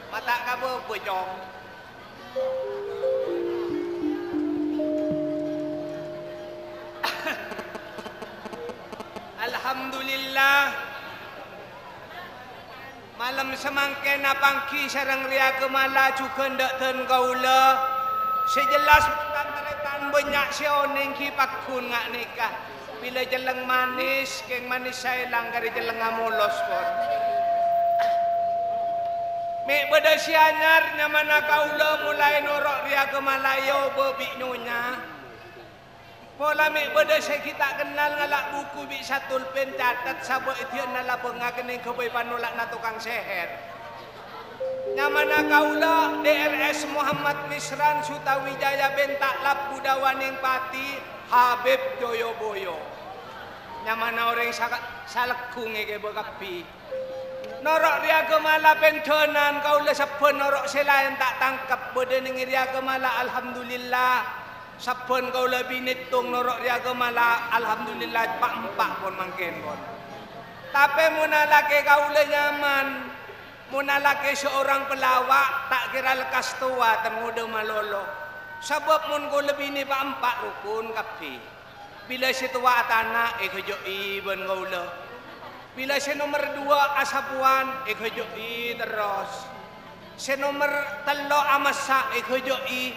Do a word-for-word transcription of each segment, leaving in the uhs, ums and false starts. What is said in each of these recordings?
Mata' ka bâbâ, Cong. Alhamdulillah. Malem samangkèn apangghi sareng Rèya Kemala jhughân dâ' dân kaulâ. Sè jelas, tan-tarètan bânnya' sè onèng ghi' pagghun nga' nèka. Bilâ celleng manis, kèng manis saèlang karè cellengnga molos, pon. Mè' bâdâ sè anyar, nyamana kaulâ molaè noro' Rèya Kemala èobâ bi' nyonya. Pola mè' bâdâ sè ghi' ta' kennal ngala' buku bi' satulpèn catet sabâ' èdhiyâna labângnga kennèng ghâbây panola'na tokang sèhèr. Nyamana kaulâ D R S Muhammad Misran Sutawijaya bân ta' labbhu dâ' wanèng pati Habib Joyoboyo. Nyamana orèng saka-, Saleggung è Kèbâ kabbhi. Noro' Rèya Kemala pèndhânan, kaulâ sabbhân noro' sè laèn ta' tangkep, bâdâ neng è Rèya Kemala, alhamdulillah. Sabbhân kaulâ binèttong noro' Rèya Kemala, alhamdulillah, pa'-empa' pon mangkèn, pon. Tapè mon alakè kaulâ nyaman, mon alakè seorang pelawak, ta' kèra lekkas towa, tan ngodâ malolo. Sabâb mon kaulâ binè pa'-empa' rokon kabbhi. Bilâ sè towa atana' èghâjâ'i bân kaulâ. Bilâ sè nomer duwâ' asapowan èghâjâ'i terros. Sè nomer tello' amassa' èghâjâ'i.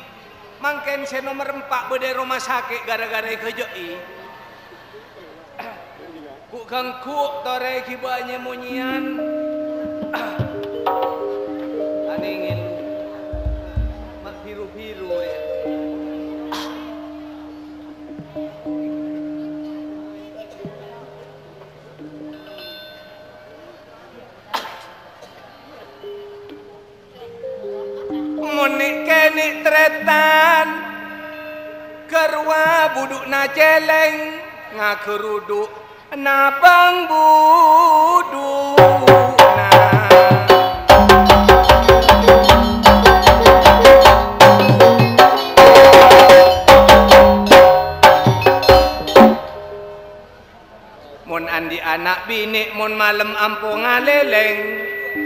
Mangkèn sè nomer empa' bâdâ è roma sakè' ghârâ-ghârâ èghâjâ'i. Ghu'-ghângghu' torè ghibâ nyè-monyèyan. Anèngèl. Ma' biru-biru, ya. Mon nè'-kènè' tarètan, ghâruwa budhu'na cèlèng, ngaghârudhu' nabâng budhu'na. Mon andi' ana' binè', mon malem ampo ngalèlèng,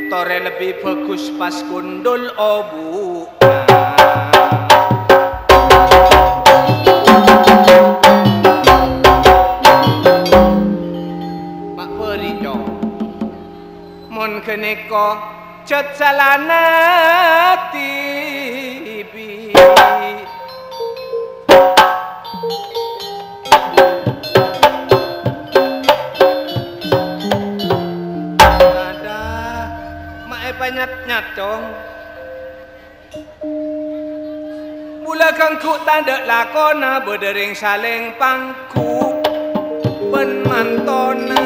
torè lebbi bhâghus pas kondhul obu'na. Ma' bâri', Cong. Mon ghânèka, jhât salana dhibi'. Adâ, ma' èpanyat-nyat, Cong. Bulâ ghângghu' tadâ' lakona bâdâ rèng salèng pangghu' bân mantona.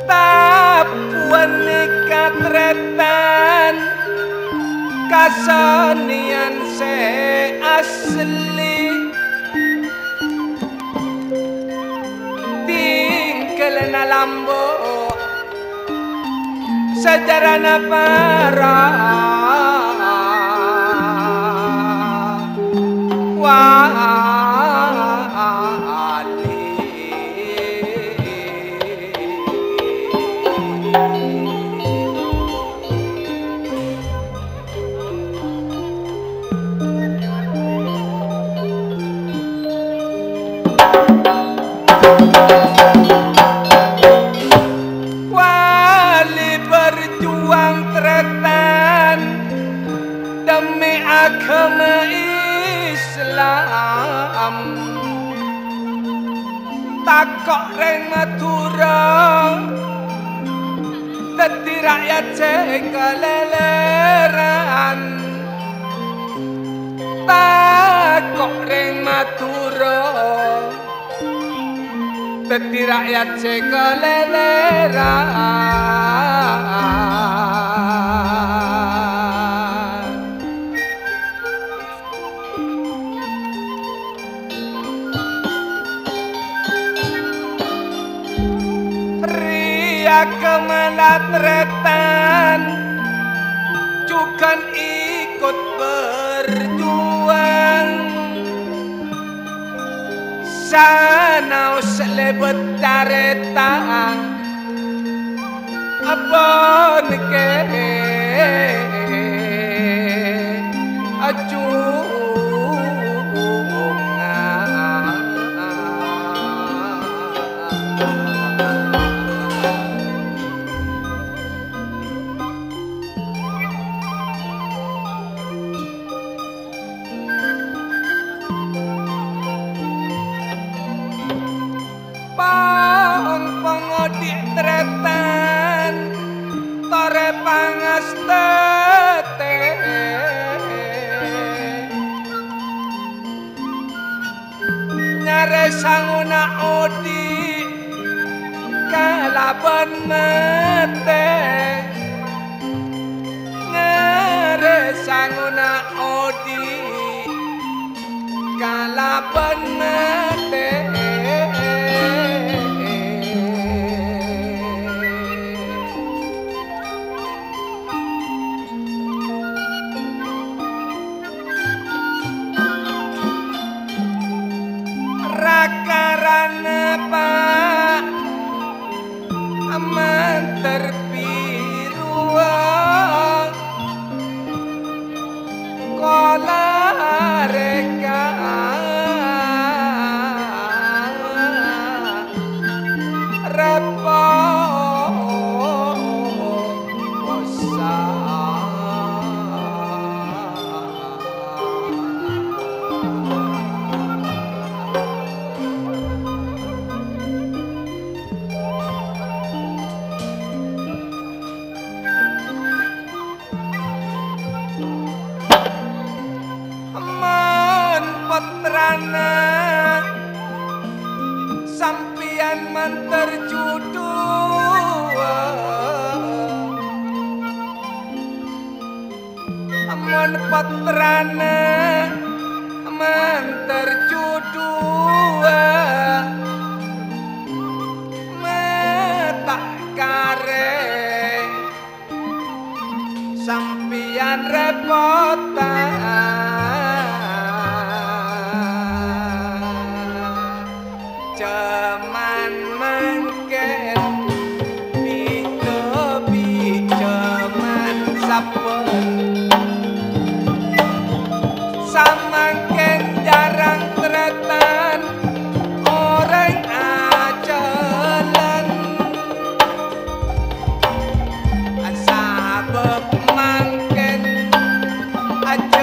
Tapowan nèka tarètan kasanèyan sè asli. Tinggalana lambu' sajarana para wali. Tako' rèng Madhurâ dhâddhi ra'yat sè kalèlèran. Tako' rèng Madhurâ dhâddhi ra'yat sè kalèlèran. Rèya kemala tarètan, jhughân ikut berjuang. Sanaos lèbât carèta, abân kè ajungan. Pong-pong odi' tarètan, torè pangastètè. Nyarè sangona odi' kalabân matè. Nyarè sangona odi' kalabân matè. Ra-karana, Pa', mandhâr biruwa, kola rèka reposa. Mon pottrana sampèyan mandhâr jhudhuwâ, mon pottrana mandhâr jhudhuwâ, ma' ta' karè sampèyan repotan. Jhâman mangkèn bhidhâ bi' jhâman sabbhân. Samangkèn jhârâng tarètan orèng ajhâlân. Sabâb mangkèn ajhâlân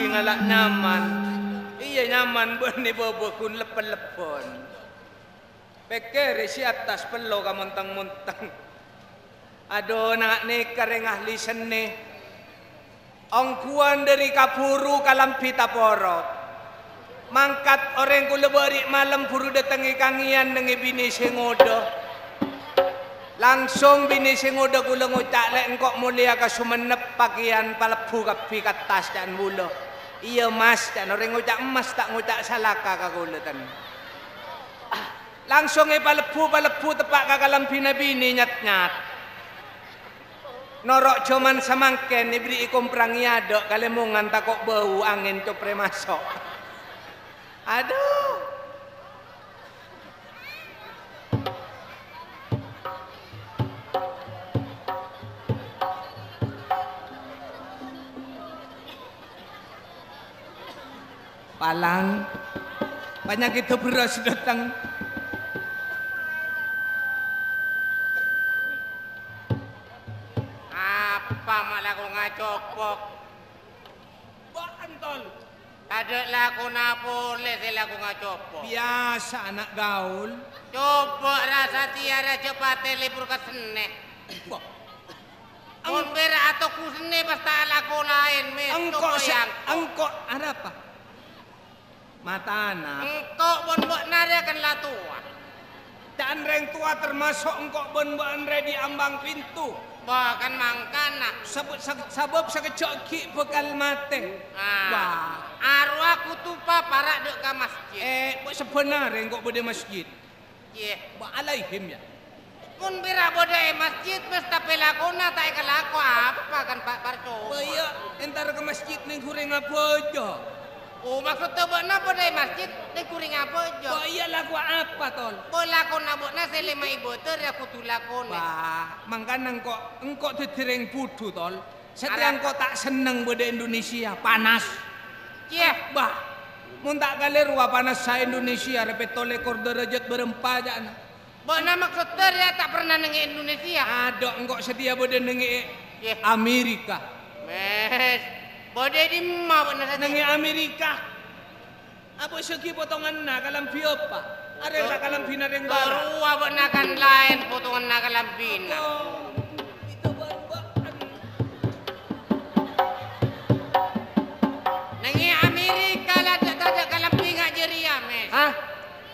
ngala' nyaman. Iyâ, nyaman bânnè bâbâ ghun lep-lebbhân. Pèkkèrè sè attas pello ka montang-montang. Adhu, na', nèka rèng ahli sennè. Ongghuwân dhâri kabhuru kalambhi taporok. Mangkat orèng kaulâ bâri' malem buru dâtengngè kangèyan nèngè binè sè ngodâ. Langsung binè sè ngodâ kaulâ ngoca', "Lè', engko' molèya ka Songennep, pakèyan palebbhu kabbhi ka attas ca'na bulâ." "Iyâ, Mas," ca'na orèng ngoca' emmas, ta' ngoca' salaka ka kaulâ, tan. Langsung èpalebbhu-palebbhu teppa' ka kalambhina binè nyat-nyat. Noro' jhâman samangkèn èberri'i komprang è adâ' kalèmongan tako' bâu angèn coprè maso'. Adhu. Palang. Panyakèddhâ bherrâs dâteng. Apa ma' lako ngacopok? Bâ'na, Tol. Tadâ' lakona polè sè lako ngacopok. Biyasa ana' gaul. Coba ra satèya ra jhâ' patè lebur ka sennè. Wah. Mon pèra' atoghu sennè pas ta' alako laèn, Mès. Engko' Coba sè, yâ engko'. Engko' arapa? Matana. Engko' bân bâ'na rèya kan la towa. Ca'na rèng towa tamaso' engko' bân bâ'na rèya è ambang pinto. Bâ, kan mangkana. Sab-, sab-, sabâb sakejjhâ' ghi' bhâkal matè. Ah. Wah. Arowa kodhu papara' dâ' ka masjid. Eh, bâ-, sabânarè engko' bâdâ è masjid. Iyâ. Bâ-, alaihim, yâ. Mon pèra' bâdâ è masjid, Mès, tapè lakona ta' èkalako, apa kan, Pa', parcoma. Bâ, iyâ, entar ka masjid nèng ghurèng abâjâ. Oh, maksodda bâ'na bâdâ è masjid, nèng ghurèng abâjâ. Bâ, iyâ, lako apa, Tol? Bâ, lakona bâ'na sè lèma ibâdâ rèya kodhu lakonè. Bâ, mangkana engko', engko' dhâddhi rèng budhu, Tol. Satèya engko' ta' senneng bâdâ Indonesia, panas. Iyâ. Bâ, mon ta' kalèro panassa Indonesia rè pètto lèkor dârâjât bârâmpa ca'na. Bâ'na maksodda rèya ta' pernah nèngè Indonesia? Adhu, engko' satèya bâdâ nèngè Iyâ. Amerika. Mès, bâdâ è dimma bâ'na satèya? Nèngè Amerika. Apa sè ghi' potonganna kalambhi apa? Arèya ta' kalambhina rèng bârâ'. Rowa bâ'na kan laèn potonganna kalambhina. Oh, itu bân-, bân-, Nèngè Amerika la dâ'-, tadâ' kalambhi nga' jârèya, Mès. Hah?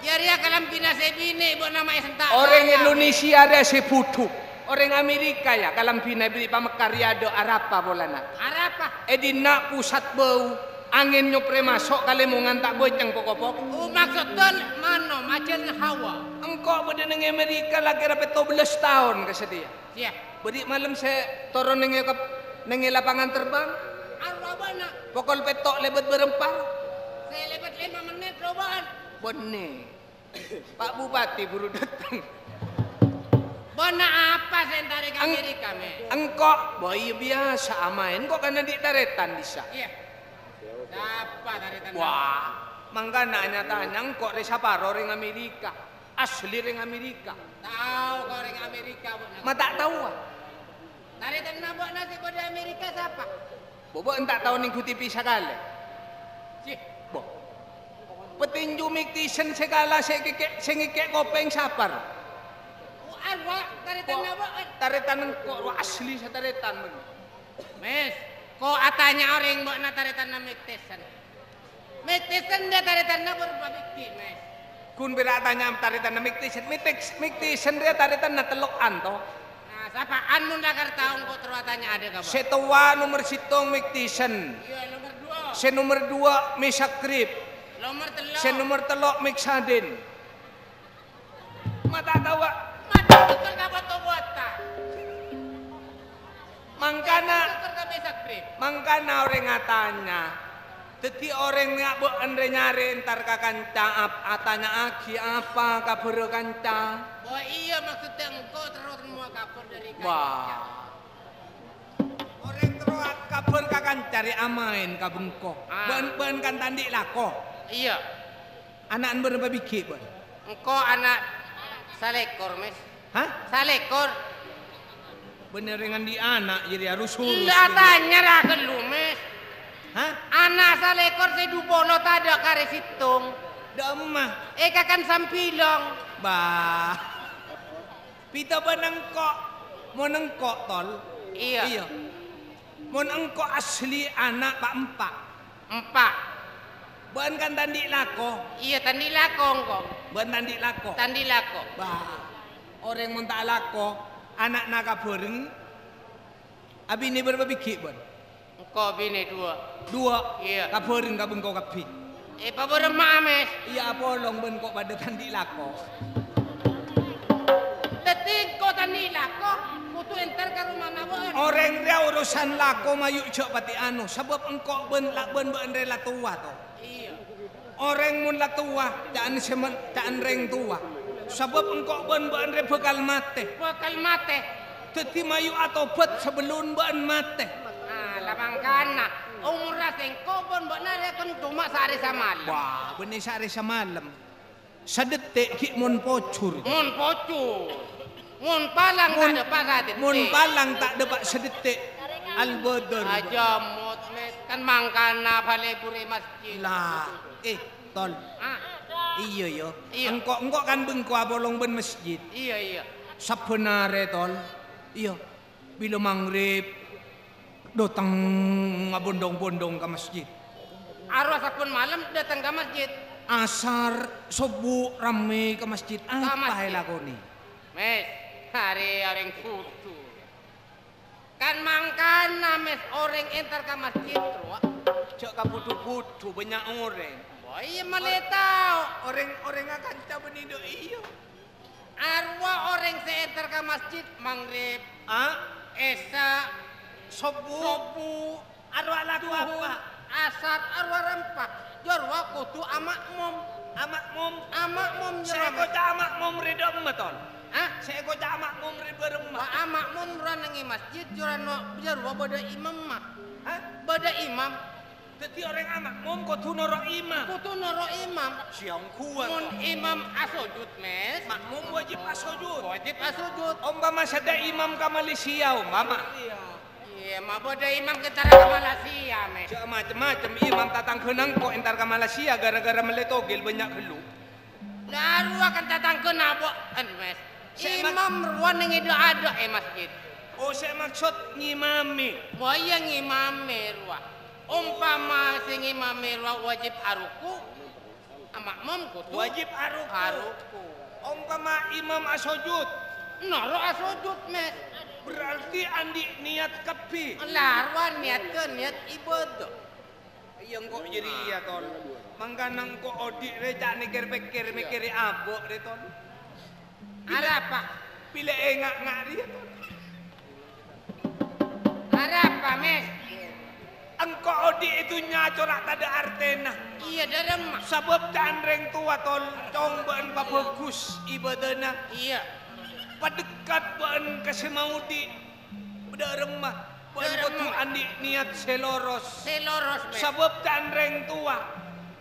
Jârèya kalambhina sè binè' bâ'na ma' èsenta. Orèng Indonesia rèya sè budhu. Orèng Amerika, yâ, kalambhina èberri' pamekkar è adâ' arapa polana. Arapa? È dinna' pusat bâu, angèn nyoprè maso' ka lèmongan ta' bâceng poko-poko. Oh, maksodda mano, majân hawa. Engko' bâdâ nèng Amerika la kèra pètto bellâs taon ka satèya. Iyâ. Bâri' malem sè toron nèng è kep-, nèng è lapangan terbang. Arwah bâ'na. Pokol pètto' lèbât bârâmpa. Sè lèbât lèma mennit, robân. Bânnè. Pak Bupati buru dâteng. Bâ'na apa sè entarè ka Eng-, Amerika, Mès? Engko', bâ, iyâ biyasa amaèn, engko' kan andi' tarètan dissa'. Iyâ. Sapa tarètanna? Wah, mangkana nya-tanya engko' rè saparo rèng Amerika. Asli rèng Amerika. Tao ka orèng Amerika, bâ'na. Ma' ta' taowa? Tarètanna bâ'na sè bâdâ Amerika sapa? Bâ, bâ, enta' tao nèngghu T V sakalè. Sih. Bâ. Petinju Mike Tyson sè kala sè kèkè', sè ngèkè' kopèng sapa, ro? Oh, arwah, tarètanna bâ-, Tarètan engko', ro, asli satarètan, bân. Mès, ko' atanya orèng bâ'na tarètanna Mike Tyson. Mike Tyson rèya tarètanna bârâmpa bighi', Mès? Ghun pèra' atanya tarètanna Mike Tyson. Mike Tyson, Mike Tyson rèya tarètanna tello'an, to. Nah, sapa'an mon la kar taon ko' terro atanya adâ' ka bâ-, Sè towa nomer sèttong Mike Tyson. Iyâ, nomer duwâ'. Sè nomer duwâ' Mike Suggrip. Nomer tello'. Sè nomer tello' Mike Sandin. Ma' ta' taowa. Mata bekel ka foto wota. Mangkana, Bekel ka Mike Suggrip. Mangkana orèng atanya. Dhâddhi orèng nya-, bâ'na rè-nyarè entar ka kanca ap-, atanya'aghi apa kabhârrâ kanca. Oh iyâ, maksodda engko' terro nemmowa kabhâr dâri kanca. Wah. Orèng terro a-, kabhâr ka kanca rè amaèn ka bengko. Ah. Bân, bân kan ta' andi' lako. Iyâ. Ana'na bârâmpa bighi', bân? Engko' ana' salèkor, Mès. Hah? Salèkor. Bânnè orèng andi' ana' jârèya rus-urus. Iyâ, tanya ra ghâllu, Mès. Hah? Ana' Polo tadâ' karè sèttong. Dâ'emma. Èkakan sambilong. Bah. Pètè bân engko'. Mon engko', Tol. Iyâ. Iyâ. Mon engko' asli ana' pa'-empa'. Empa'. Bâ'ân kan ta' andi' lako? Iyâ, ta' andi' lako engko'. Bâ'ân ta' andi' lako? Ta' andi' lako. Bah. Orèng mon ta' alako, ana'na kabhâreng, abinè bârâmpa bighi' bâ'ân? Engko' binè duwâ'. Duwâ'? Iyâ. Kabhâreng ka bengko kabbhi. Èpabârâmma'a, Mes? Iyâ, apolong bân ko' padâ ta' andi' lako. Dhâddhi engko' ta' andi' lako, kodhu entar ka romana bâ'ân. Orèng rèya urusan lako mayu' jhâ' patè ano, sabâb engko' bân la-, bân bâ'ân rè la towa, to. Iyâ. Orèng mon la towa, ca'na sè men-, ca'na rèng towa. Sabâb engko' bân bâ'ân rè bhâkal matè. Bhâkal matè. Dhâddhi mayu' atobhât sabellunna bâ'ân matè. Ah, la mangkana, omorra sèngko' bân bâ'na rè kan coma saarè samalem. Wah, bânnè saarè samalem. Sadhetik ghi' mon pojhur. Mon pojhur. Mon palang ta' dâpa' sadhetik. Mon palang ta' dâpa' sadhetik. Al-badar. Ajâmot, Mes. Kan mangkana bhâlâ buru è masjid. Lah, eh, Tol. Ah. Iyâ, yâ. Iyâ. Engko', engko' kan bengko apolong bân masjid. Iyâ, iyâ. Sabbhân arè, Tol. Iyâ. Bilâ maghrib, dâteng abondhong-bondhong ka masjid. Arowa sabbhân malem dâteng ka masjid. Asar, sobbhu, rammè ka masjid. Apa èlakonè? Mes, arè orèng budhu. Kan mangkana, Mes, orèng entar ka masjid, rowa. Jhâ' ka budhu-budhu, bânnya' orèng. Wah, iyâ, malè tao. Orèng, orèng akanca bânnè dâ' iyâ. Arowa orèng sè entar ka masjid, maghrib, ah, isya, sobbhu, sobbhu, arowa lako apa? Asar, arowa rempa. Jârowa kodhu ama'mum. Ama'mum? Ama'mum. Sè èkoca' ama'mum rè dâ'emma, Tol? Hah? Sè èkoca' ama'mum rè bârâmma? Wa ama'mum rowa neng è masjid, jârowa no-, jârowa bâdâ imamma. Hah? Bâdâ imam. Dhâddhi orèng ama'mum kodhu noro' imam. Kodhu noro' imam. Sè ongghuwân. Mon imam asojud, Mes. Ma'mum wajib asojud. Wajib asojud. Ompama sadhâjâ imam ka Malaysia, ompama. Iyâ, ma' bâdâ imam kèntara ka Malaysia, Mes. Jhâ' macem-macem, imam tatangghâna engko' entar ka Malaysia ghârâ-ghârâ mellè togel bânnya' ghâllu. Lah, rowa kan tatangghâna bâ'ân, Mes. Sè mak- Imam rowa neng è dâ'-adâ' è masjid. Oh, sè maksod ngimami. Wah, iyâ, ngimami rowa. Ompama sè ngimami rowa wajib aruku', ama'mum kodhu wajib aruku'. Aruku'. Ompama imam asojud. Noro' asojud, Mes. Berarti andi' niyat kabbhi. Lah, rowa niyatta niyat ibadah. Iyâ, engko' jârèya, Tol. Mangkana engko' odi' rè, ca' nèkèr-pèkkèr, mèkkèrè abâ' rè, Tol. Arapa? Bilâ ènga'-nga' rèya, Tol. Arapa, Mes? Engko' odi' è dhunnya cora' tadâ' artèna. Iyâ, dâremma. Sabâb ca'na rèng towa, Tol, cong bâ'ân pabhâghus ibadana. Iyâ. Padhekkat bâ'ân ka sè maodi'. Dâremma, bâ'ân kodhu andi' niyat sè loros. Sè loros, Mes. Sabâb ca'na rèng towa,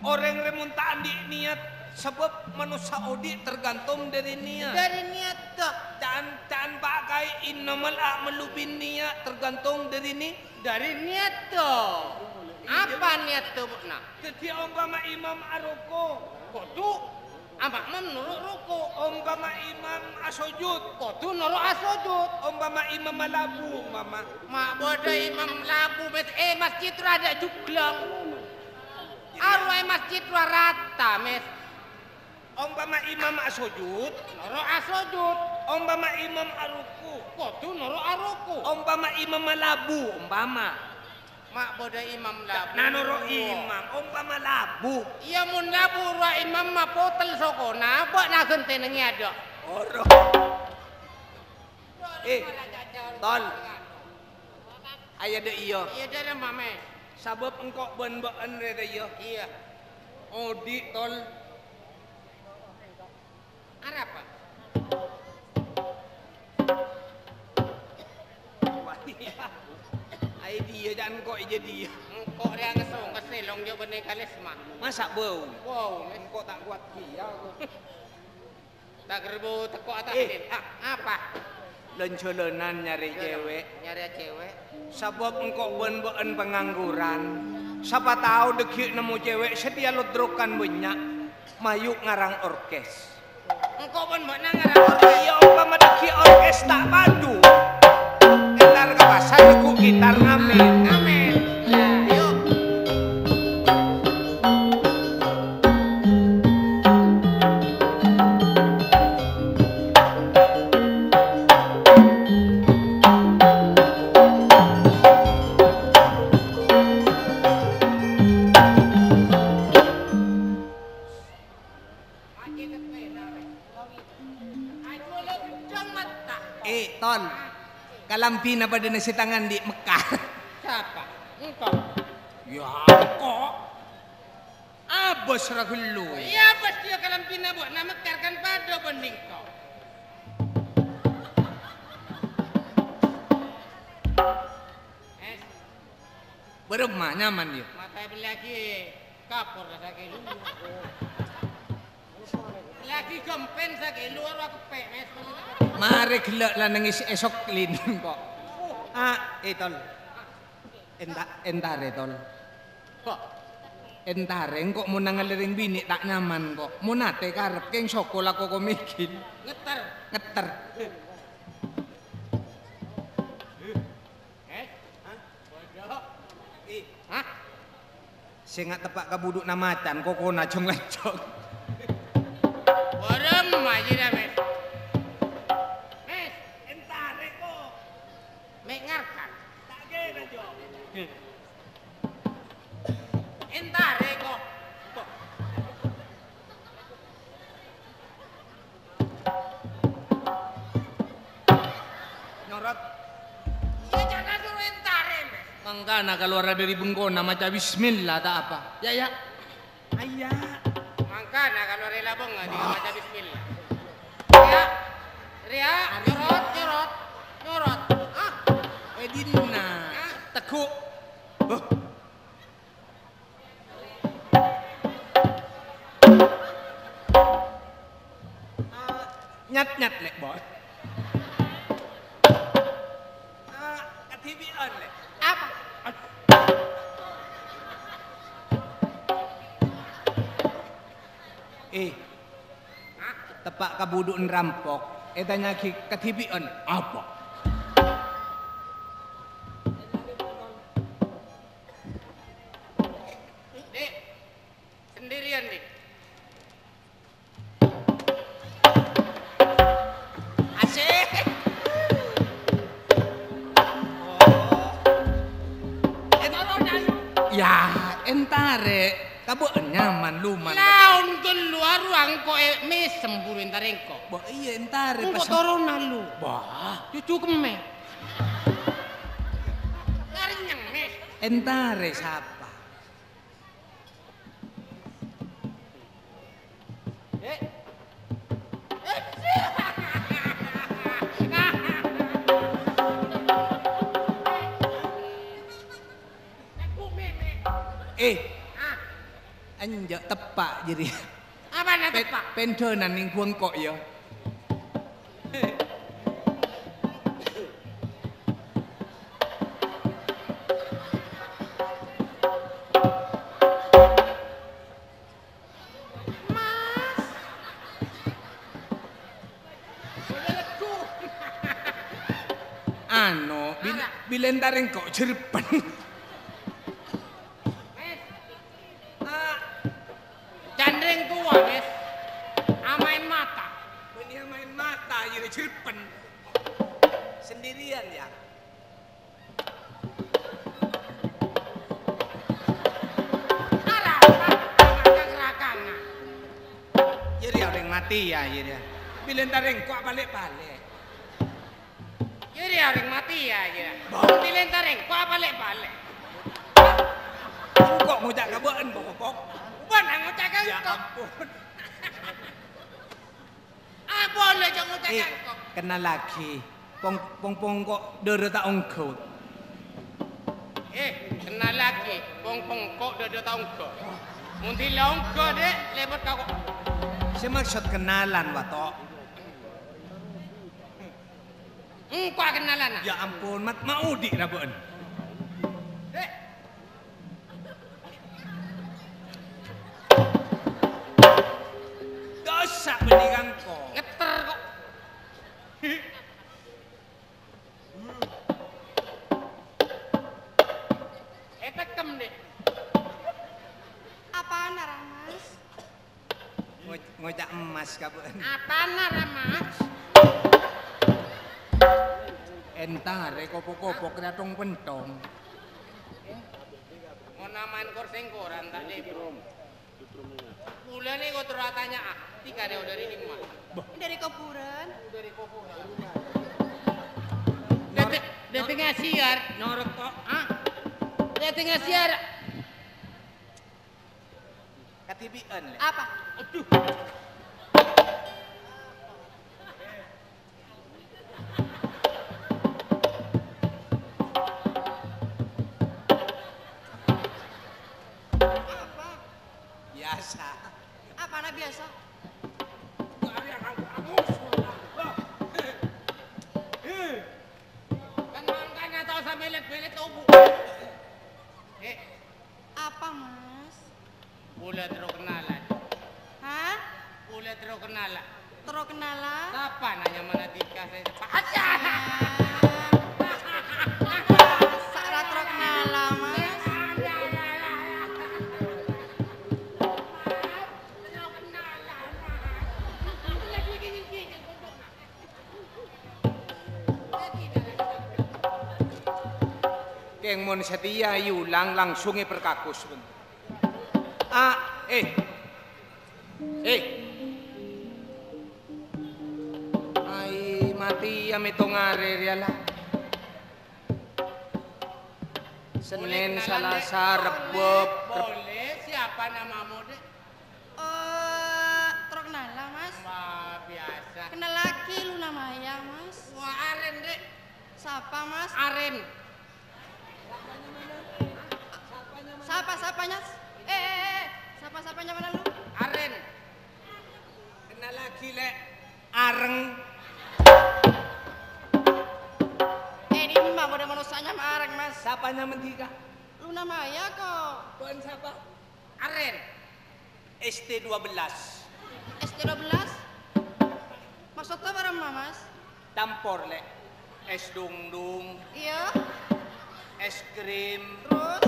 orèng rè mon ta' andi' niyat, sabâb manossa odi' tergantung dâri niyat. Dâri niyat, toh. Ca'na, ca'na Pa' Kaè, "Innamal a'malu binniyat," tergantung dâri ni-, dâri niyat, toh. Iyâ. Apa niyat, toh, bâ'na? Dhâddhi, ompama imam aruku', kodhu ama'mum noro' ruku'. Ompama imam asojud, kodhu noro' asojud. Ompama imam malabu, ompama. Ma' bâdâ imam labu, Mes, è masjid rowa adâ' juglang. Arowa è masjid rowa rata, Mes. Ompama imam asojud, noro' asojud. Ompama imam aruku', kodhu noro' aruku'. Ompama imam malabu, ompama. Ma' bâdâ imam labu. Nah, noro' imam, ompama labu. Iyâ, mon labu rowa imam mapotel sokona, bâ'na ghântènengngè adâ'. Oro. Eh, Tol. Ayâ dâ' iyâ. Iyâ, dâremma, Mes. Sabâb engko' bân bâ'ân rè, dâ' iyâ. Iyâ. Odi', Tol. Arapa? Wah, iyâ. Ai, diyâ, jhâ' engko' iyâ diyâ. Engko' rèya ngeso-, ngeselong jhâ' bânnè kalèsma. Masa' bâu? Bâu, Mes. Engko' ta' kowat kèya, kok. Ta' gher bâu tekko' ata'din. Eh. Ah, apa? Lan-jhâlânan nyarè cewek. Nyarè cewek. Sabâb engko' bân bâ'ân pangangguran. Sapa tao dhâggi' nemmo cewek sè dhiyâ lodrokan bânnya', mayu ngarang orkes. Engko' pon bâ'na ngarang orkes. Iyâ, ompama dhâggi' orkes ta' padu, entar ka pasar neggu' gitar ngamen. Ngamen. Iyâ, ayo. Eh, Ton. Kalambhina padâna sè tang andi' Mekkah. Sapa? Engko'. Yâ, engko'. Abâs ra ghâllu. Iyâ, abâs dhiyâ kalambhina bâ'na Mekkah kan padâ bân engko'. Eh. Bârâmma nyaman, yâ? Mata bellèyaghi kapor sakèlo. Bellèyaghi ghâmpèn sakèlo, aro akeppè', Mes. Marè ghellâ' la nangès èsok lin, kok. Ah, eh, Tol. Enta-, entarè, Tol. Kok? Entarè, engko' mon nangalè rèng binè' ta' nyaman, kok. Mon atè karep, kèng soko lako komègin. Ngetter. Ngetter. Eh? Hah? Hah? Sènga' teppa' ka budhu'na macan, kokona jong-lanjong. Bârâmma jiyâ, Mes? Mes, entarè, kok. Mè' ngarkan. Ta' kèra, Jo. Entarè, kok. Nyorot. Iyâ, jhâ' soro entarè, Mes. Mangkana kalowara dâri bengkona maca bismillah, ta' apa. Yâ, yâ. Ayya. Mangkana kalowara è labângnga dâri maca bismillah. Rèya. Rèya, nyorot, nyorot. Nyorot. Ah. Eh, dinna. Ah. Teggu'. Huh. Ah, nyat-nyat, Lè', Bos. Ah, kadhibi'ân, Lè'. Apa? Eh, teppa' ka budhu'na rampok, ètanya'aghi kadhibi'ân, apa? Dik, sendirian, Dik. Asik. Oh. Yâ, entarè. Ka bâ'na nyaman, luman. Laon ghâllu arowa engko' è mèsem buru entarè engko'. Bâ, iyâ, entarè. Engko' pas toronan lu. Bâ. Cucu kemmè. Ngarènyèng, Mes. Entarè sapa? Eh. Eh. Ah. Enjâ' teppa' jârèya. Apana Pe-, teppa'? Pendhânan nèng bengko', yâ. Mas. Anu, bil-, Apa? Bilâ entarè engko' jhârpen. Mes. Ah. Can rèng towa, Mes. Amaèn mata. Bânnè amaèn mata, iyâ jhârpen. Sendirian, yâ. Arapa? Rakang-rakangan. Jârèya orèng matè, yâ, jârèya. Bilâ entarè engko' apalè'-palè'. Jârèya orèng matè, yâ, jârèya. Bâ. Bilâ entarè engko' apalè'-palè'. Engko' ngoca' ka bâ'na, Pok. Bâ'na ngoca' ka engko'. Ya ampun. Apa la jhâ' ngoca' Eh, ka engko'? Kennalaghi. Pong-, pong-, pongko' dârâ ta' ongghâ. Eh, kennalaghi. Pong-, pongko' dârâ ta' ongghâ. Mon dhila ongghâ, Dek, lèbât ka ko-, Sè maksod kennalan, wa, Tok. Engko' akennalana. Ya ampon, mat-, maodi' ra bâ'na. Dek. Apana, Ra, Mas? Ngo-, ngoca' emmas, kabân. Apana, Ra, Mas? Entarè kopo-kopo kratong pentong. Mon aman kor sèngkoran ta' dibrum. Bulâ nèko terro atanya'a, "Tika nèko dâri dimma?" Dâri kobhurân. Dâri kobhurân. Dâteng, dâteng ngasiar. Nyorot kok. Hah? Dâteng ngasiar. Kadibi'ân, Lè'. Apa? Aduh. Apa? Biasa. Apana biasa? Kan mangkana tao samelet-melet obu. Eh. Apa, Mas? Bulâ terro kennalan. Hah? Bulâ terro kennalan. Terro kennalan? Sapa nanya mana tika saya? Aja! Masa' ra terro kennalan, Mas? Kèng mon satèya èulang langsung èperkakus, bân. A, eh. Eh. Ai, matèya mètong arè rèya, la. Sennèn, Salasa, Rebbâ, Reb- Boleh, siapa namamu, Dek? Eh, terro kennalan, Mas. Wah, biasa. Kennalaghi Luna Maya, Mas. Wah, arèn, Dek. Sapa, Mas? Arèn. Sapa, sapa, Mas? Eh, eh, eh. Sapa, sapa nyamana lu? Arèn. Kennalaghi, Lè'. Areng. Eh, dimma bâdâ manossa nyama areng, Mas? Sapa nyama dhika? Luna Maya, kok. Bân sapa? Arèn. S T dua belas. S T dua belas? Maksudnya bârâmma, Mas? Campor, Lè'. Es dungdung. Iya. Es krim. Terus?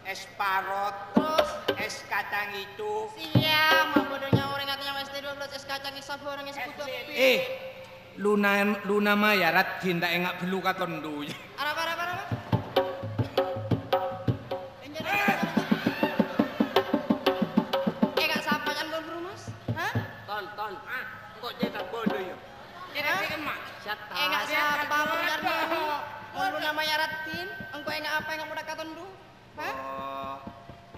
Es parot. Terus? Es kacang hijau. Siap, mabâdâ nyaorèng atanya es teh dua belas, es kacang, es sabarang, es gudeg. Eh, Luna, Luna Maya raddhin ta' enga' bellu ka tondu. Arapa, arapa, arapa? Enggak, enggak, enggak, enggak. Enggak sapa kan, Bang Bro, Mas? Hah? Ton, ton. Ah, engko' cetak bodoh ya. Cetak Hah? Enggak sapa, Bang Jarno? Wong Luna Maya raddhin, engko' enga' apa, enga' mudhâ ka tondu? Hah? Oh.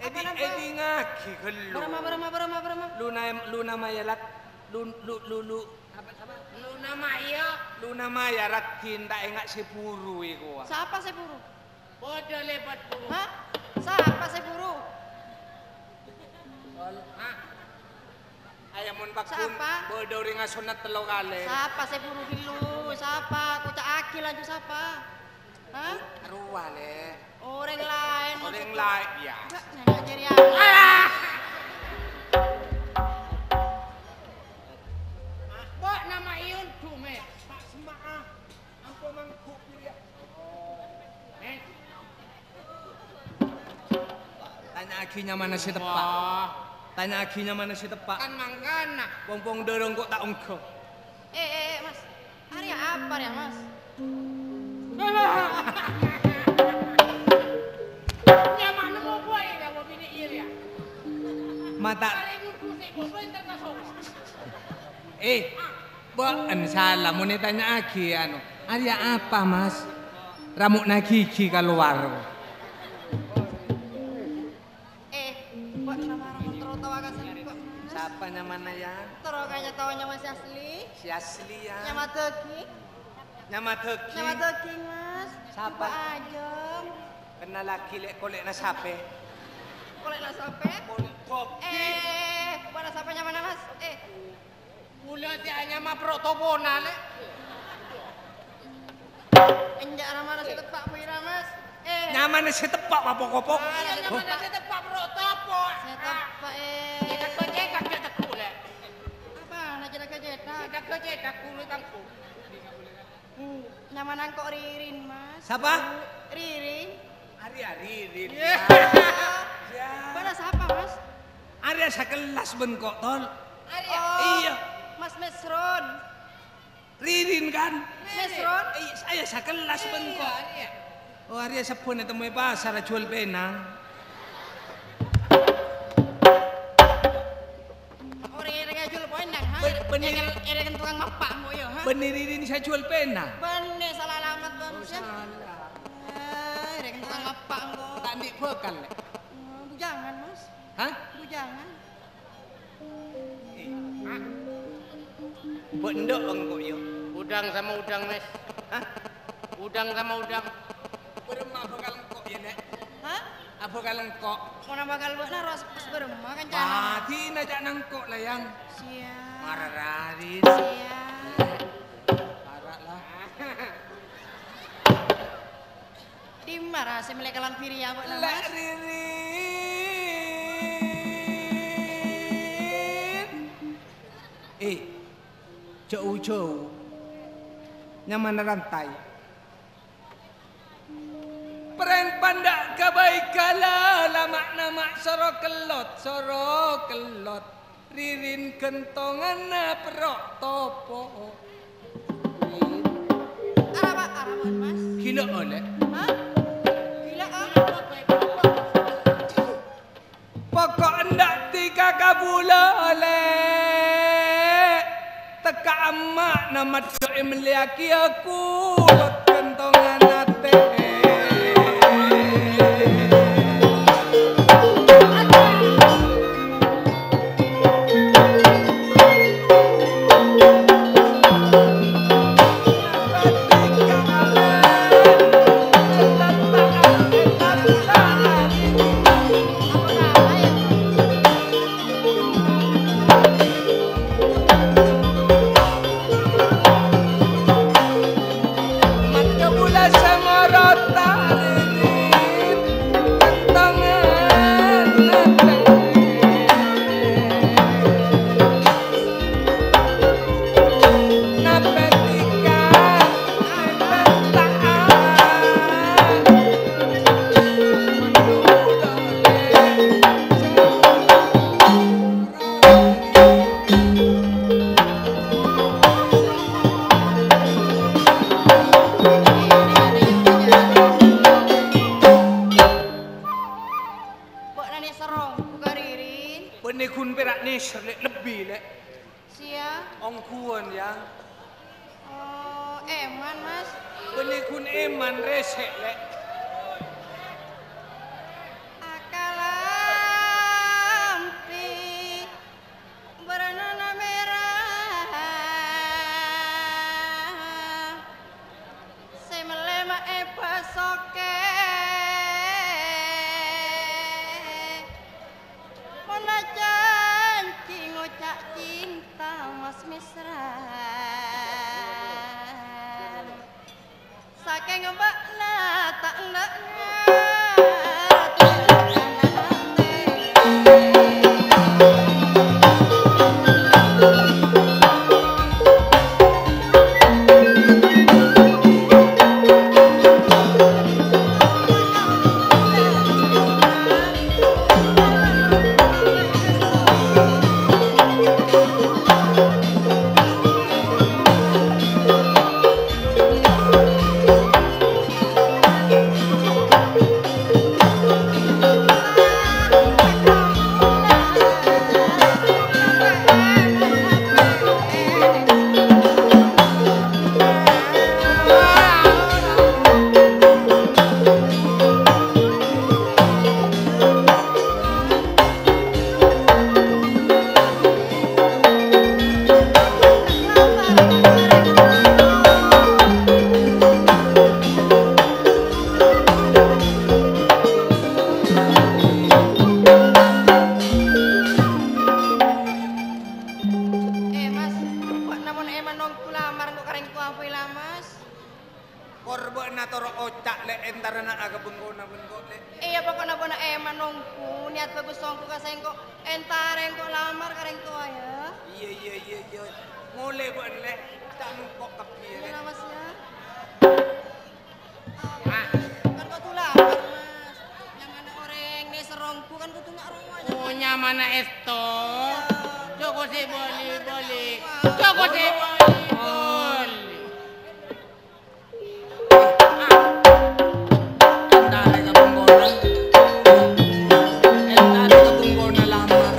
Apa edi-, napa? Edingaghi ghellu. Bârâmma, bârâmma, bârâmma, bârâmma? Luna, Luna Maya rat-, lun-, lu-, lu-, lu-, Apa, sapa? Luna Maya. Luna Maya raddhin ta' enga' sè buru iku. Sapa sè buru? Padâ lèbât buru. Hah? Sapa sè buru? Hah? Ayo, mon paggun, Sapa? Bâdâ orèng asonnat tello kalè. Sapa sè buru ghâllu? Sapa? Koca'aghi lanjut sapa? Hah? Rowa, Lè'. Orèng laèn. Orèng maksudku. Laèn, ya. Enggak, enggak jadi apa. Alah! Mbok nama Iyun Dume. Pak Sema'a. Ampo mangku pilihan. Eh. Tanya'aghi nyamana sè teppa'. Wah. Tanya'aghi nyamana sè teppa'. Kan mangkana. Pong-pong dorong kok ta' ongghâ. Eh, eh, eh, Mas. Arèya apa rèya, Mas? Nyamana mau buai kamu bini iri ya? Mata. Paling ngurusi gue, gue ntar masuk. Eh, bâ'en sala mon ètanya'aghi, anu, "Arèya apa, Mas?" Ramo'na ghighi kalowar. Eh, bâ'en namara mon terro tawa ka sengko', Mas. Sapa nyamana, ya? Terro kaya tawa nyama si Asli. Si Asli, ya. Nyama daging. Nyama daging. Nyama daging, Mas. Sapa? Coba aja. Kennalaghi, Lè', kolè'na sapè? Kolè'na sapè? Kolè' daging. Eh, bâ'na sapa nyamana, Mas? Eh. Bulâ sè anyama Protopona, Lè'. Enjâ' ra mara sè teppa' pira, Mas. Eh. Nyamana sè teppa', Pak Pokopok. Ah, nyamana sè teppa' Protopo. Sè teppa', eh. Cètak-cètak, cètak bulâ. Apa? Nah, cètak-cètak. Cètak-cètak, bulâ tangku. Hmm, nyamana engko' Ririn, Mas. Sapa? Ririn. Arèya Ririn. Iya. Ya. Bâ'na sapa, Mas? Sakellas bân engko', Tol. Arèya? Oh, iyâ. Mas Mesron. Ririn, kan? Mesron? Iyâ, saya sakellas bân engko'. Iyâ, arèya. Oh, arèya sebbhun ètemmo è pasar ajhuwâl pèna. Orèng-orèng ajhuwâl pèna, ha? Bân-, bânnè. Èrèng, èrèng tukang mappa' engko', yâ, ha? Bânnè Ririn sè ajhuwâl pèna? Bânnè, sala alamat, Bang. Oh, sala. Eh, èrèng tukang mappa' engko'. Ta' andi' bhâkal, Lè'? Oh, bujangan, Mas. Hah? Bujangan. Bâ' endâ' engko', yâ? Udang sama udang, Mes. Hah? Udang sama udang. Bârâmma abhâkal engko', yâ, Lè'? Hah? Abhâkal engko'. Mon abhâkal bâ'na rowa pas bârâmma kancana? Padina ca'na engko', Layang. Siap. Marararin. Siap. Para' la. Dimma ra sè mellè kalambhi rèya bâ'na, Lè' Mas? Ririn. Eh, jhâu-jhâu. Nyamana rantai. Prèng pandâ' ka bâi kala, lama'-nama' soro kellot, soro kellot. Ririn ghântonganna perro' topo'. Arapa, arapa'an, Mas? Ghilâ, Lè'. Hah? Ghilâ, ah? Poko' endâ' dhika kabulâ, Lè'. Tekka' emma'na maddhâ èmellèyaghiyâ kulot ghântongan atè. Bâ'na nèser ongghu ka Ririn? Bânnè ghun pèra' nèser, Lè', lebbi, Lè'. Siya? Ongghuwân, Yang. Oh, èman, Mas. Bânnè ghun èman, rèsè', Lè'. Akalambi. Bârnana mèra, sè mellè ma' èbâsokkè. Mon ajhânjhi ngoca' cinta, Mas, mèsra'an. Sakèng bâ'na ta' endâ' ngartè. Eh, Mas, bâ'na mon èman ongghu lamar engko' ka rèng towa bhâi la, Mas. Kor bâ'na toro' oca', Lè', èntarana ka bengkona bengko', Lè'. Iyâ, pokokna bâ'na èman ongghu, niyat bhâghus ongghu ka sèngko', èntarè engko' lamar ka rèng towa, yâ. Iyâ, iyâ, iyâ, iyâ. Molè bâ'na, Lè', ta' engko' kabbhi, yâ, Lè'. Iyâ, Mas, yâ. Ah. Kan kodhu lamar, Mas. Nyamana orèng nèser Ongghu kan kodhu nya' rowa, nya'. Oh, nyamana èsto. Jhâ' kosè bâli-bâli. Jhâ' kosè bâli-bâli. Entarè ka bengkona. Entarè ka bengkona lamar.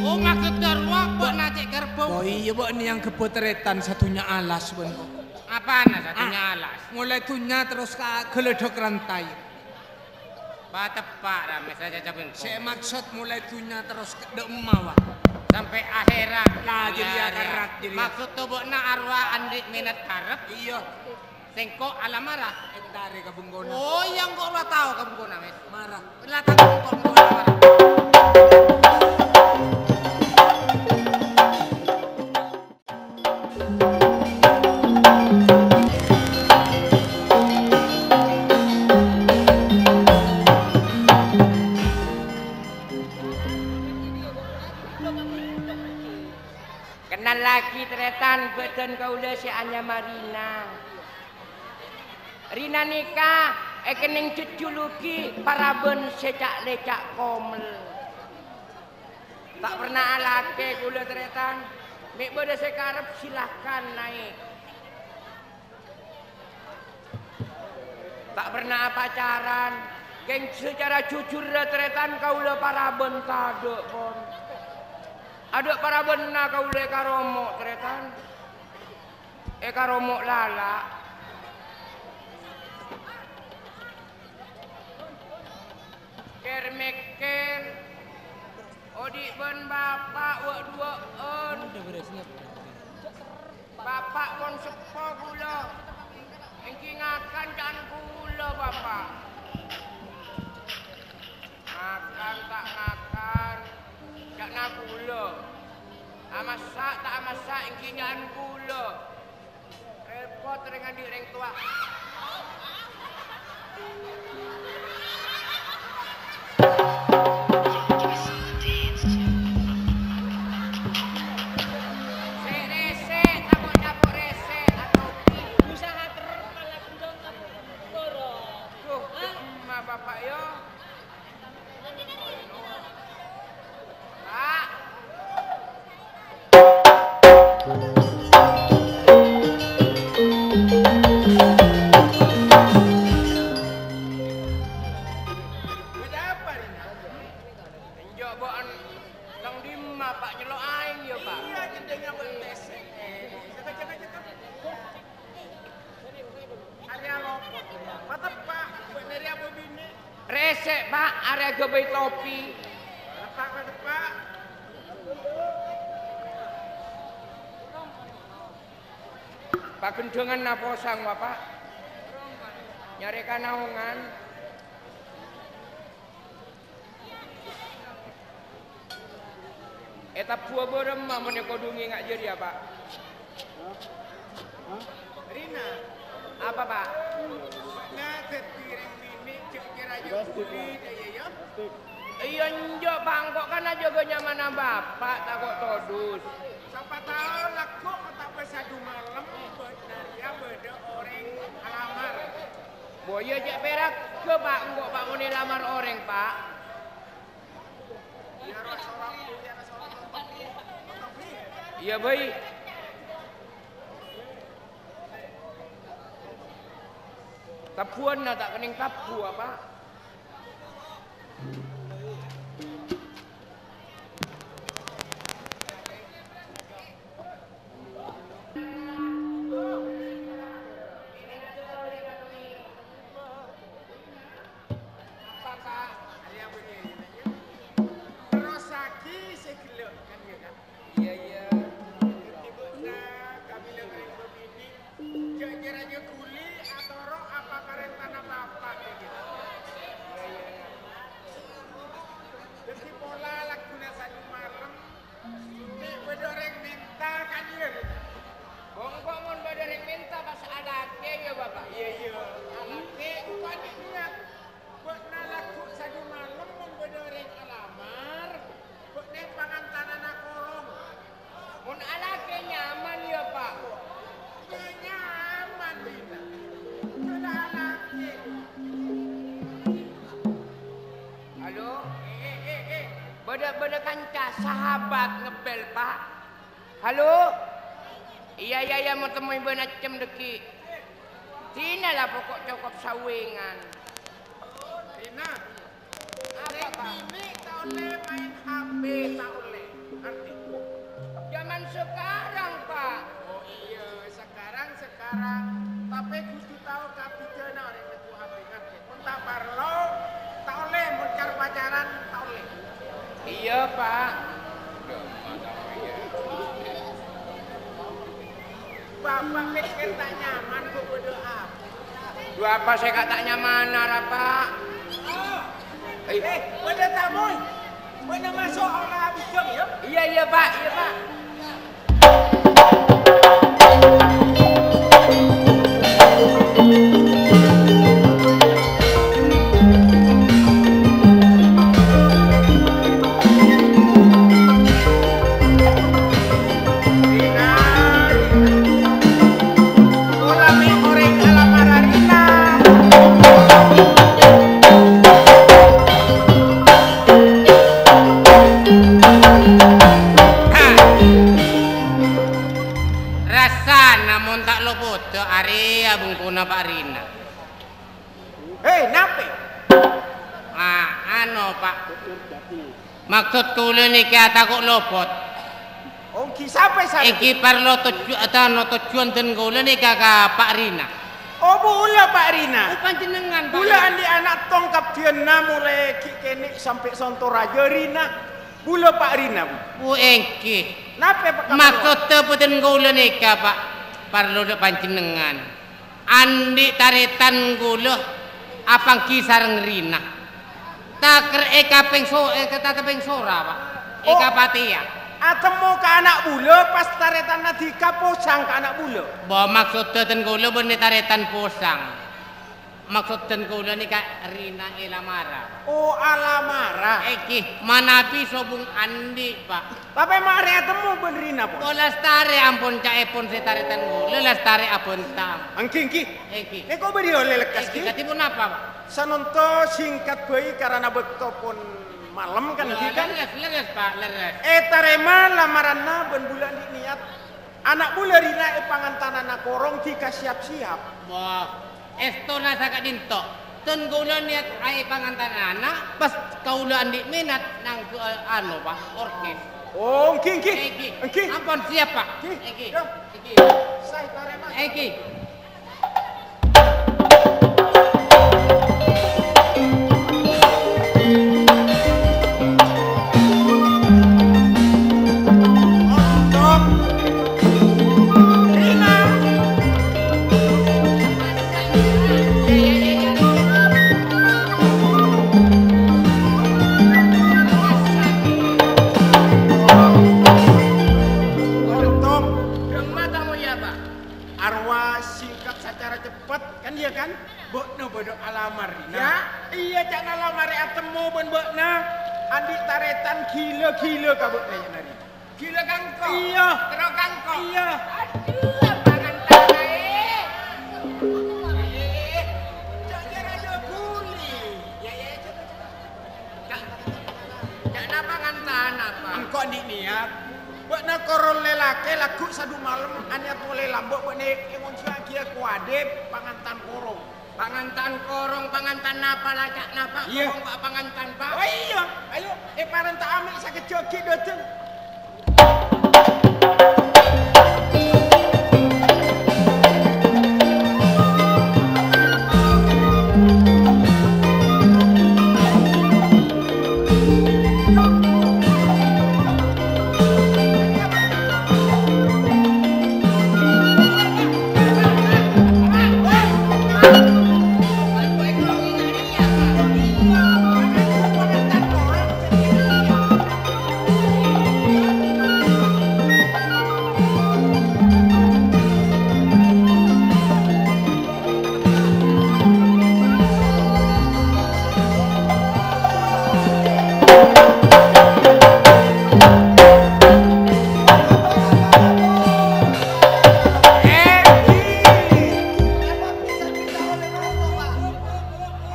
Oh, maksodda rowa bâ'na cè' kerbau? Oh iyâ, bâ'na yang kebbhâ tarètan sadhunnya alas, bân. Apana sadhunnya alas? Molaè dhunnya terros ka ghâlâdhâk rantai. Pateppa', Rames, raja cabeng. Sè maksod molaè dhunnya terros ka dâ' emma, Wa. Sampè' akhèrat. Lah, jârèya kerrat, jârèya. Maksodda bâ'na arowa andi' mènat karep? Iyâ. Sèngko' alamara. Entarè ka bengkona. Oh, iyâ, engko' la tao ka bengkona, Mes. Mara. La tao engko' bengkona, mara. Kennallaghi, tarètan, bâdân kaulâ sè anyama Rina. Rina nèka èkennèng jhujhulughi parabân sè ca'-lèca' komel. Ta' perna alakè kaulâ, tarètan. Mè' bâdâ sè karep, silakan naè'. Ta' perna apacaran. Kèng sacara jujurra, tarètan, kaulâ parabân tadâ', pon. Adâ' parabânna kaulâ èkaromo', tarètan. Èkaromo' lala'. Kèr-mèkkèr, odi' bân bapa' wâ'-duwâ'ân. Bapa' pon seppo kaulâ. Èngghi ngakan ca'an kaulâ, Bapa'. Ngakan ta' ngakan, ca'na kaulâ. Amassa' ta' amassa', èngghi ca'an kaulâ. Rèpot rèng andi' rèng towa. Sè rèsè', tako' nyapo' rèsè', atau usaha terus malah gendong kamu. Duh, emma Bapa', yo. Enjâ' bâ'ân tang dimma, Pa', nyello' aèng, yâ, Pa'? Iyâ, jhâ' dâ' nyamana tèsè. Arèya lopot. Pateppa', bâ'na rèya bâbinè'. Rèsè', Pa', arèya aghâbây topi. Pateppa', pateppa'. Paghândhângan naposang, Bapa'. Nyarè kanaongan. Ètabbhuwâ bârâmma mon èkodhungè nga' jârèya, Pa'? Rina. Apa, Pa'? Bâ'na dhâddhi rèng binè' jhâ' kèra jhâ' ghuli, yâ, yâ? Iyâ, enjâ', Pa', engko' kan ajâgâ nyamana Bapa', tako' todus. Sapa tao lagghu' otabâ sadumalem bâ'na rèya bâdâ orèng alamar. Boyâ cè' pèraghâ, Pa', engko', Pa', mon èlamar orèng, Pa'. Iyâ, bhâi. Tabbhuwâna ta' kennèng tabbhuwâ, Pa'. Terrossaghi sè ghellâ', kan, yâ, Kak? Iyâ, iyâ. Dhâddhi, bâ'na kabilang rèng bâbinè', jhâ' kèra jhâ' ghuli atoro' apa parèntana Bapa', yâ, Kak? Iyâ, iyâ. Dhâddhi, pola lagghuna sadumalem, Mè' bâdâ orèng mènta, kan, yâ? Bâ' engko' mon bâdâ orèng mènta, pas alakè, yâ, Bapa'? Iyâ, iyâ. Alakè, engko' nèngngat. Bâ'na lagghu' sadumalem mon bâdâ orèng alamar, bâ'na pangantanana korong. Mon alakè nyaman, yâ, Pa'? Yâ, nyaman, Rina. Jhâ' la alakè. Bâdâ, bâdâ kanca sahabat ngebbel, Pak. Halo? Iyâ, iyâ, iyâ, mau temui bân accem dâgghi'. Dinala pokok cokop sawingan. Rina, Apa, Pak? Binè' ta' ollè maèn H P, ta' ollè. Ngartè? Zaman sekarang, Pak. Oh iyâ, sekarang, sekarang. Tapè kodhu tao kabidhâna orèng neggu' H P, ngartè? Mon ta' parlo, ta' ollè. Mon car-pacaran, ta' ollè. Iyâ, Pak. Bapa' pèkkèr ta' nyaman, kok bâdâ apa? Dhu apa sè ka' ta' nyamana, ra, Pak? Eh, bâdâ tamoy. Bâ'na maso' ola abidhâng, yâ? Iyâ, iyâ, Pak. Iyâ, Pak. Rina, Rina. Pola mè' orèng alamara Rina. Ha. Rassana mon ta' lopodhâ arèya bengkona Pa' Rina. Hei, napè? Ah, ano, Pak. Maksod kaulâ nèka tako' lopot. Oh, èngghi sapè, sapè? Èngghi parlo tojju-, atano tojjuwân dân kaulâ nèka ka Pa' Rina. Oh, bulâ Pa' Rina. Oh, panjhennengan, Pak Bulâ Rina. Andi' ana' tong kabdhiyânna molaè ghi' kènè' sampè' Sontorajâ Rina. Bulâ Pa' Rina, Bu. Oh, èngghi. Napè, Pak Kapolres? Maksoddhâ bhâdhân kaulâ nèka, Pak, parlo dâ' panjhennengan. Andi' tarètan kaulâ apangghi sareng Rina. Taker è kapèng so-, è kata tapèng sora, Pak. È Oh. kapatèya. Atemmo ka ana' bulâ, pas tarètanna dhika posang ka ana' bulâ. Bo, maksoddhâ dân kaulâ bânnè tarètan posang. Maksod dân kaulâ nèka Rina èlamara. Oh, alamara. Èngghi, manabi sobung andi', Pak. Tapè ma' arè atemmo bân Rina, pon? Oh, lastarè ampon ca'èpon sè tarètan kaulâ, lastarè abhânta. Èngghi, èngghi. Èngghi. Nèko bâri' ollè lekkas, Èngghi, Ki. Kadhi ponapa, Pak? Sanonto singkat bhâi karana bâkto pon malem kan, Wah, Ki, kan? Lerres, lerres, Pak, lerres. Ètarèma lamaranna bân bulâ andi' niyat. Ana' bulâ Rina èpangantanana korong dhika siyap-siyap. Wah, èstona saka'dinto. Dân kaulâ niyat aèpangantanana, pas kaulâ andi' mènat nang, eh, ano, Pak, orkes. Oh, èngghi, èngghi. Èngghi. Èngghi. Ampon siyap, Pak. Èngghi. Èngghi. Yo. Èngghi. Saè tarèma. Èngghi. Arwa singkat sacara cepet, kan, iyâ, kan? Bâ'na bâdâ alamar, Rina. Yâ, iyâ, ca'na lamarè atemmo bân bâ'na. Andi' tarètan ghilâ-ghilâ ka bâ'na, yâ, Nari. Ghilâ ka engko'? Iyâ. Terro ka engko'? Iyâ. Adhu, apa ngantara, eh? Eh, jhâ' jhâ' rajâ ghuli. Yâ, yâ, coba, coba. Ca', ca' napa ngantana, Pak? Engko' andi' niyat. Bâ'na korong lè-lakè lagghu' sadhu malem, aniyat molè lambâ' bâ'na èngonjhâghiyâ kowadè pangantan korong. Pangantan korong, pangantan napa la ca' napa? Iyâ. Korong, Pak, pangantan, Pak. Oh, iyâ. Ayo, èparènta amè' sakejjhâ' ghi' dâteng.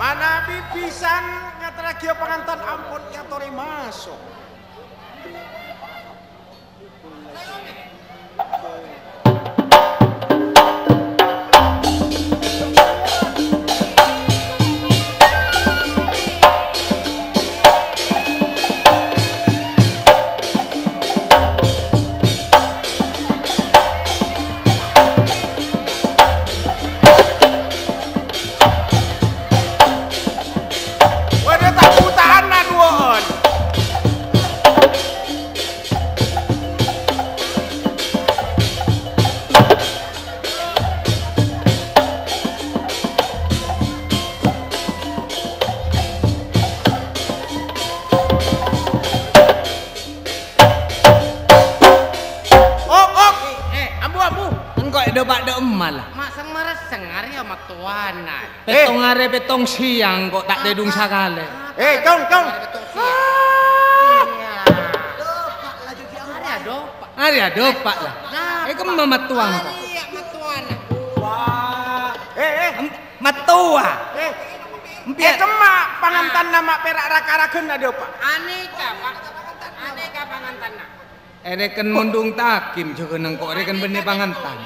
Manabi bhisan ngaterraghiyâ pangantan ampon èyatorè maso'. Waduh, ta' buta'an na' duwo'on. Ok, ok. Eh, ambu, ambu. Engko' èdhâpa' dâ' emma la. Ma' seng-maresseng arèya mattowana. Pèttong arè, pèttong siang kok ta' tèdung sakalè. Eh, Cong, Cong. Iya. Arèya dâpa'. Arèya dâpa' la. Nah, eh, kemma mattowa engko'. Arèya mattowana. Wah. Eh, eh. Em-, mattowa. Eh. Empèya. Eh, kemma pangantanna ma' pèra' ra-karaghân adâpa'. Anèka, Pak. Anèka pangantanna. Èrèken mondhung takim jâgâna engko', èrèken bânnè pangantan.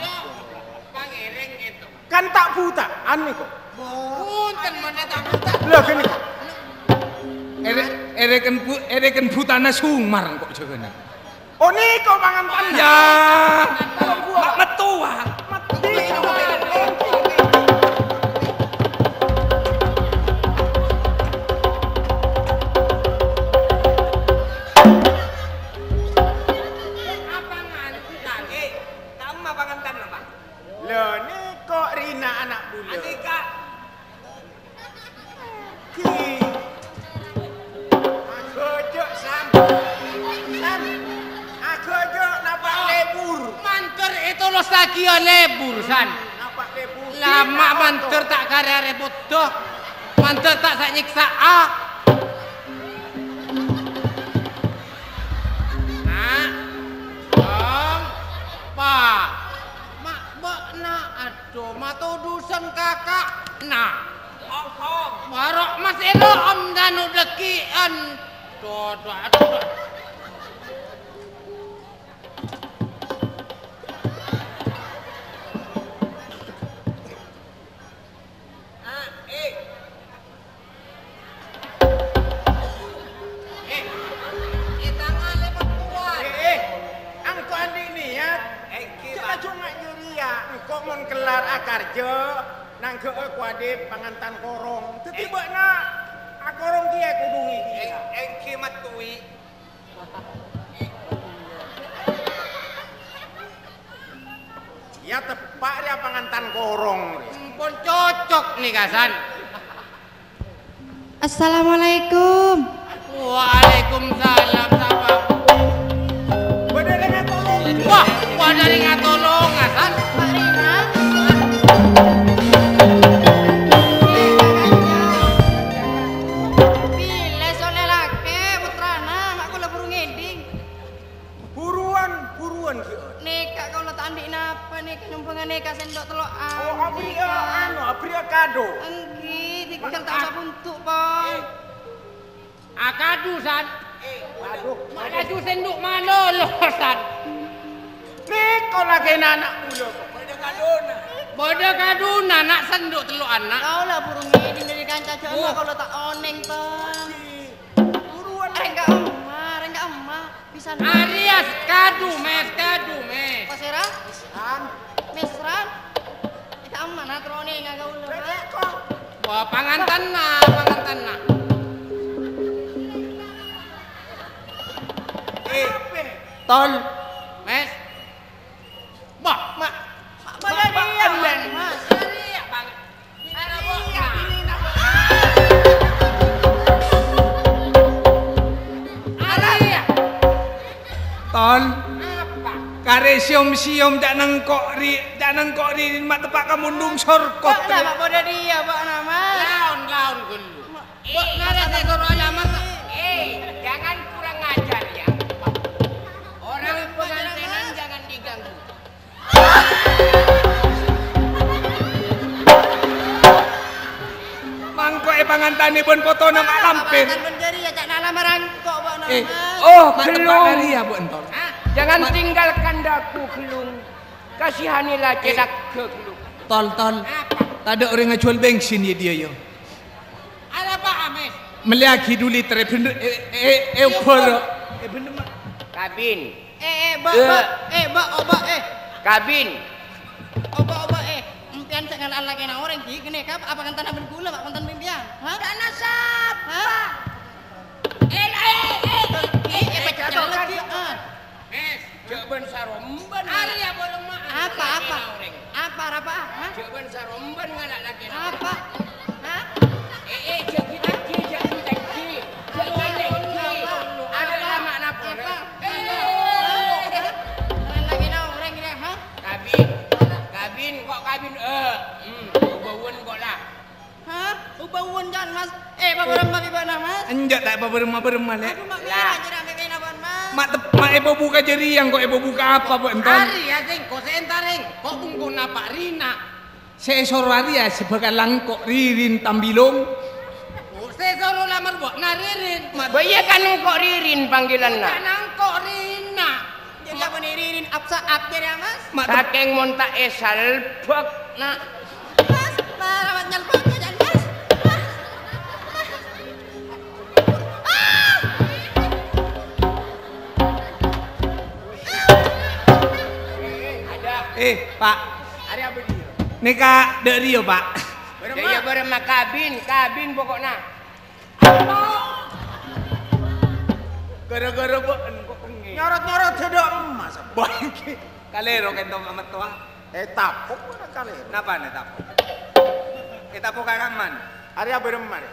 Kan ta' buta'an nèko. Bhunten, mon ta' buta. Lha, ghânèka. Èrè-, èrèken bu-, èrèken butana Sumar engko' jâgâna. Oh, nèko pangantan. Ya. Ma-, mattowa. Apa ngantan? Eh, tamma pangantan, Pak. Lha, nèko rèna ana' bulâ. Anèka. Ki. Aghâjâ', San. San. Aghâjâ' napa' lebur. Mandhâr ètolossaghi lebur, San. Napa' lebur? Lama mandhâr ta' karè arè poddhâ. Mandhâr ta' sa-nyèksa'a. Na'. Dong. Pa. Ma' bâ'na, adhu, matodhusan kaka'na. Bâro' masèro om danu dhâggi'ân. Dhu, dhu, adhu, dhu. Ah, eh. Eh, eh, tangan lèbât kuat. Eh, eh, engko' andi' niyat. Èngghi, Pak. Jhâ' jhungâ' jârèya, engko' mon kellar akarjâ, nangghâ'â kowadhi pangantan korong. Dhâddhi, eh, bâ'na akorong kèya kodhu ngèdhing. Eh, èngghi, mattowi. Iyâ, teppa' rèya pangantan korong rèya. Ampon cocok nèka, San. Assalamualaikum. Waalaikumsalam, sapa? Bâdâ rèng atolong. Wah, bâdâ rèng atolong, San. Pak Rina. Bilâ sè ollè lakè, pottrana, ma' kaulâ buru ngèdhing. Buruwân, buruwân, Ki. Nèka kaulâ ta' andi' napa nèka, nyombhângnga nèka sèndhuk tello'an. Oh, aberri'â nèka. Anu, aberri'â kado. Èngghi, dhika ta' osa buntu', Pon. Eh. Akadu, San. Eh, aduh. Ma' laju sèndhuk malolo, San. Nèka lakèna ana' bulâ. Bâdâ kadona. Bâdâ kadona, na', sèndhuk tello'an, na'. Kaulâ buru ngèdhing dâri kanca jhâ' emma, oh, kaulâ ta' onèng, Pon. Buruwân. Rèng ka'emma, rèng ka'emma. Bisa. Arèya kadu, Mes, kadu, Mes. Pasèra? Mesran. Mesran? Rèng ka'emma, na', terro onènga kaulâ, Pak. Wah, pangantanna, pangantanna. Eh, Tol. Mes. Wah, ma', ma' bâdâ diyâ, Mas. Arèya, Bang. Arèya. Ton. Apa? Karè sèyom-sèyom jhâ' nèngko' ri-, jhâ' nèngko' ri-, ma' teppa' ka mondhung sorkot. Bâ'na ma' bâdâ diyâ, bâ'na, Mas. Laon, laon ghâllu. Bâ'na la sè toro' alamat. Eh, jangan kurang ajar ya. Orang pengantinan jangan diganggu. Mangko'è pangantanèpon potona ma' lampèr. Pangantan bân jârèya, ca'na la marangko' bâ'na, eh, Mas. Oh, Ghellung. Jangan tinggalkan daku, Ghellung. Kasihanilah cèthagghâ, Ghellung. Tol, Tol. Apa? Tadâ' orèng ajhuwâl bensin yâ dhiyâ, yâ. Arapa, Amis? Mellèyaghi du liter, è bhender, è, è, è, Iya, ubbhâr. Kabin. Eh, eh, Bâ', Bâ', eh, Bâ', oh, Bâ', eh. Kabin. Oh, Bâ', oh, Bâ', eh. Empèyan sè ngala' lakèna orèng, ghi, ghânèka apa kontan bân kaulâ, Pak, kontan empèyan? Hah? Dâ'na sapa? Hah? Eh, eh, eh, eh, eh, eh, jatuh, jatuh, jatuh. Ah. Mes, jhâ' bân sarombân. Arèya bârâmma? Apa, apa? Apa, apa? Hah? Jhâ' bân sarombân ngala' lakèna. Apa? Hah? Eh, eh, jhâ' ghi-, jhâ' ghi-, jhâ' ghi-, jhâ' ghi-, jhâ' ghi-, jhâ' ghi-, adâ' lama napa? Apa? Eh, eh, eh, eh. Lakèna orèng rèya, hah? Kabin. Kabin, kok kabin, eh. Hmm, bâ-bâuwân kok la. Hah? Obâuwân, Can, Mas? Eh, bâbârâmma bi' bâ'na, Mas? Enjâ' ta' bâbârâmma-bârâmma, Lè'. Adhu, ma' mèra jârèya mè' bâ'na, Mas? Ma' tep-, ma' èpabhuka jârèya, engko' èpabhuka apa, Bu Enton? Arèya, sèngko' sè èntarèng. Ko' bungkona Pa' Rina. Sè èsoro arèya sè bhâkal langko' Ririn Tambilong. Oh, sè èsoro lamar bâ'na Ririn. Ma' bâ' iyâ kan engko' Ririn panggilanna. Kan engko' Rina. Jârèya bânnè Ririn Apsaat jârèya, Mas? Ma' tep- Sakèng mon ta' èsalbhâk, na'. Mas, ma' rawat nyalbhâk, Mas. Mas. Ah! Eh, Pa'. Arèya bâdâ. Nèka dâ' rèya, Pa'. Yâ, yâ, bârâmma kabin, kabin poko'na. Gara-gara bâ'en kok pengè. Nyorot-nyorot sè dâ' emmas. Bângkè. Kalèro kento mamettowa. Eh, tapok ora kalèro. Napa nè tapok? Eh, tapok ka kamman. Arèya bârâmma rè.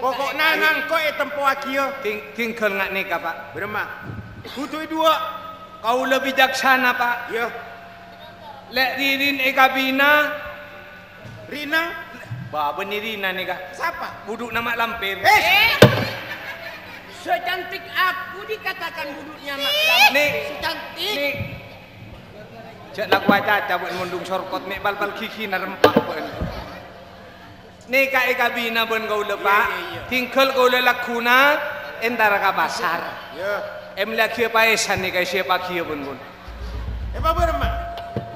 Poko'na nangko' ètempowaghiyâ. Ting-, tinggal nga' nèka, Pa'. Bârâmma? Kodhu è duwâ'. Kaulâ bijaksana, Pa'. Iyâ. Lè' Ririn èkabina, Rina? Bâ, bânnè Rina nèka. Sapa? Budhu'na Ma' Lampir. Eh! Secantik aku dikatakan budhu'na Ma' Lampir. Nè. Secantik. Nè. Jhâ' lakowa caca bâ'en mondhung sorkot, mè' pal-pal ghighi narempa' bâ'en. Nèka èkabina bân kaulâ, Pa'. Iyâ, iyâ, iyâ. Tinggal kaulâ lagghuna entara ka pasar. Iyâ. Èmellèyaghiyâ paèsan nèka èsiyapaghiyâ bân kaulâ. Èpabârâmma?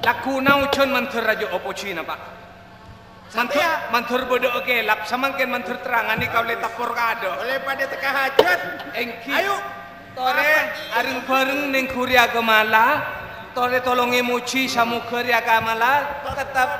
Lagghuna ojhân mandhâr rajâ opojina, Pa'. Mandhâr, Sampèyan? Mandhâr bâdâ'â kèlap, samangkèn mandhâr terrangan nèka ollè tapor kadâ'. Ollè padâ tekka hajat. Èngghi. Ayo. Torè, apa? Areng-bhâreng nèngghu rèya ka mala. Torè tolongè mojhi samoghâ rèya ka mala tettep